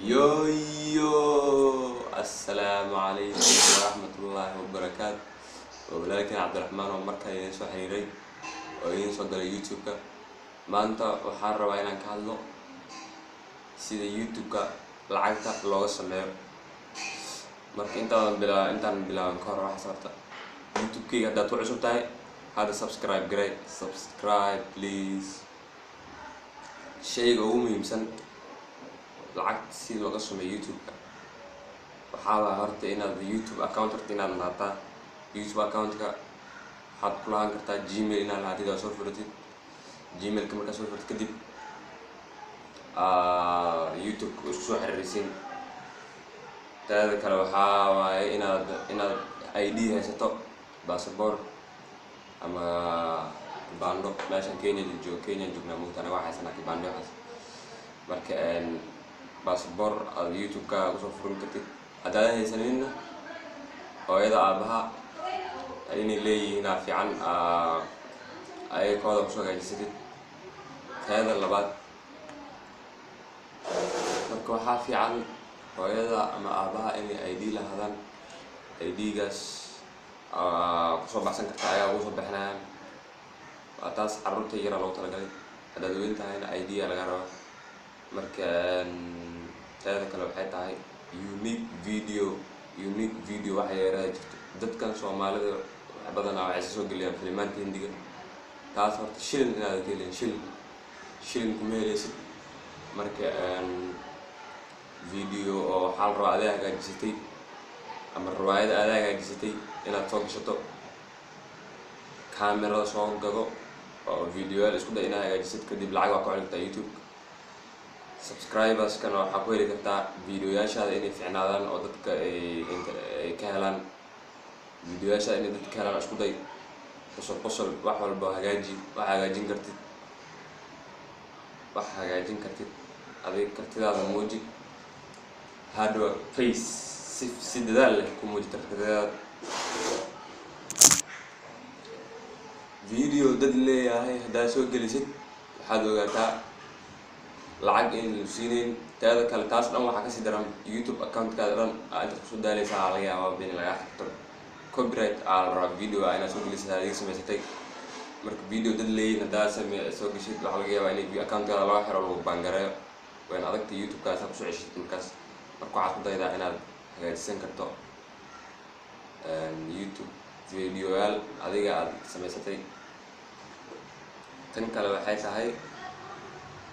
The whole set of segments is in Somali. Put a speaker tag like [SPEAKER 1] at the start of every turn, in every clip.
[SPEAKER 1] Yo yo, assalaamu calaykum waraxmatullaahi wabarakaatu. Waa walaalkiin Cabdiraxmaan oo markaa idiin soo xiriiray oo idiin soo galay YouTube-ka. Maanta waxaan rabaa inaan ka hadlo sida YouTube-ka lacagta looga sameeyo. Marka intaan bilaaban ka hor, waxaa sababta YouTube-kayga haddaad ku cusub tahay, hadda subscribe garay, subscribe please. Shayga ugu muhiimsan lacagta si looga sameeyo YouTube-ka waxaa waaya horta inaad YouTube account, horta inaad lahaataa YouTube account-ka. Waxaad ku lahaan kartaa Gmail inaad lahaatid oo soo furatid Gmail-ka. Markaad soo furatid kadib, YouTube isku soo xiriirisiin. Taada kale waxaa waaye inaad ID haysato, passport ama kibando. Meeshan Kenya joog, Kenya joognaa mugta, anaga waxaa haysanaa kibando waxaas. Marka passport aad YouTube-ka kusoo furin kartid. Haddaadan haysaninna, hooyada, aabaha inay leeyihiin aa fiican, ayakooda kusoo hagaajisatid. Taada labaad, marka waxaa fiican hooyada ama aabaha inay ID lahaadaan. ID-gaas kusoo baxsan karta, ayaa kusoo bixinayaan. Waa taas carruurta yaraa loogu talagalay. Haddaad weyn tahayna, ID aa laga rabaa. Marka teeda kale waxay tahay unique video. Unique video waxa yaraada jirto. Dadkan Soomaalida wax badanaa waxay soo geliyaan filimaanta Hindiga. Taas horta shilin inaad ka helin, shilin shilin kuma helaysid. Marka video oo waxaa la rabaa adaa hagaajisatay ama riwaayada adaa hagaajisatay inaad soo gashato, camerada soo gado oo videoyaal isku day inaad hagaajisid. Kadib lacag waa ku celi kartaa YouTube. Subscriberskana waxaa ku heli kartaa videoyaashaada inay fiicnaadaan oo dadka ay ka helaan videoyaashaada, inay dadka ka helaan. Isku day qosol qosol, wax walba hagaaji, wax hagaajin kartid, wax hagaajin kartid, adig kartidaada muuji. Hardwork face, si dadaal leh ku muuji kartidaada. Video dad leeyahay haddaad soo gelisid, waxaad ogaataa lacag in lu siinayn. Teeda kale, taas dhan waxaa kasii daran YouTube accountkaada dhan aa intaad kusoo daaleysaa, aa laga yaabaa in lagaa xirto. Copyright aa la rabaa video aa inaad soo gelisid adiga samaysatay. Marka video dad leeyihin haddaad same soo geshid, waxaa laga yaabaa inay accountkaada laga xiro, lagu ban gareeyo. Wayna adagta YouTube-kaas aa kusoo ceshid markaas. Marka waxaad ku daydaa inaad hagaajisan karto YouTube videoyaal adiga aad samaysatay. Tan kale waxay tahay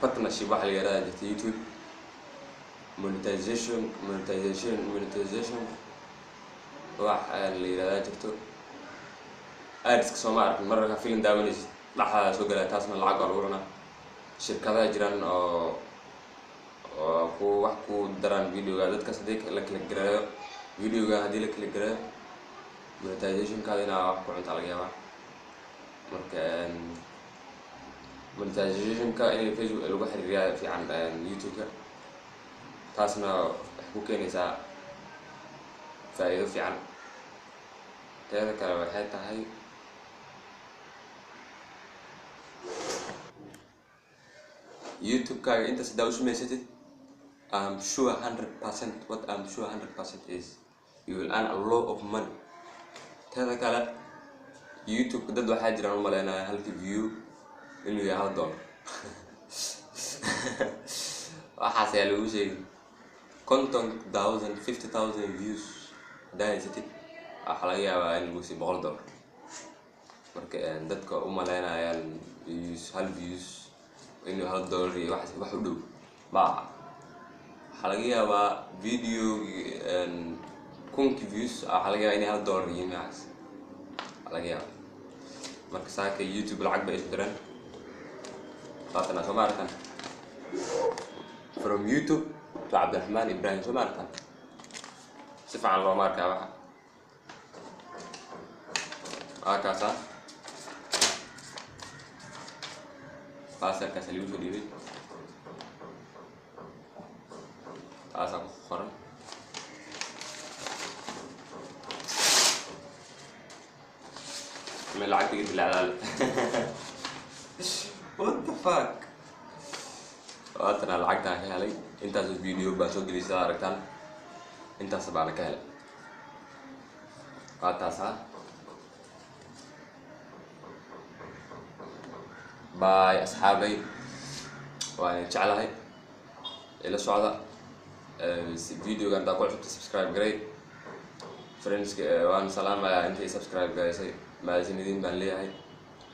[SPEAKER 1] partnership waxa la yihahda jirta, YouTube monetization wax la yihahdaa jirto. Adska sooma arkin? Mararka film daawanaysid dhaxdaada soo galaya, taasna lacag waa lagu cunaa. Shirkadaha jiraan oo ku wax ku daraan videoga. Dadkaas haddii la kala gareeyo videoga, haddii la kala gareeyo, monetizationkaada inaa wax ku cuntaa laga yaabaa. Marka monetizationka in Facebook lagu xiriiriyaa fiican YouTube-ka, taasna waxay ku keenaysaa faa'iido fiican. Teeda kale waxay tahay YouTube-kaaga intaas haddaa u samaysatid, I'm sure 100%, what I'm sure 100% is you will earn a lot of money. Teeda kale, YouTube dad waxaa jiraan u maleynaya halkii view inuu yahay $1. Waxaas ayaa lagu sheegay. 50,000, 50,000 views haddaa haysatid, waxaa laga yaabaa in lagu siiyo $100. Marka dadka u maleynayaan views, hal views inuu $1 iyo wax u dhow ma aha. Waxaa laga yaabaa video kunki views waxaa laga yaabaa inay $1 yihiin, waxaas waxaa laga yaabaa. Marka saaka YouTube lacag bay isu direen, saasana soo ma aragtan? From YouTube to Cabdiraxmaan Ibrahim, soo ma aragtan? Si fiican looma arkaa. Waxa waa kaasa, parcelkaas lagu soo dhiibay, taasaa ku qoran. Ma lacagta iga dilaacdaale? What the fuck? Waatana lacagtaan ka helay. Intaas video baan soo geliyay, sidaad aragtaan, intaas baana ka helay. Waa taasaa. Bye asxaabay, waan idin jeclahay, ila socda. Videogan hadaa ku cusubta, subscribe garay. Friendska waan salaamayaa intay subscribe garaysay, mahadsanidin baan leeyahay,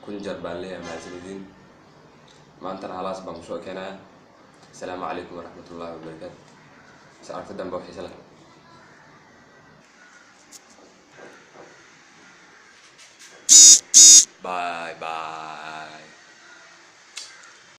[SPEAKER 1] 1000 jeer baan leeyahay mahadsanidin. Maantana halaas baan kusoo keenaya. Asalaamu calaykum waraxmatullahi wabarakaatu. Is aragti dambe oo xiise leh.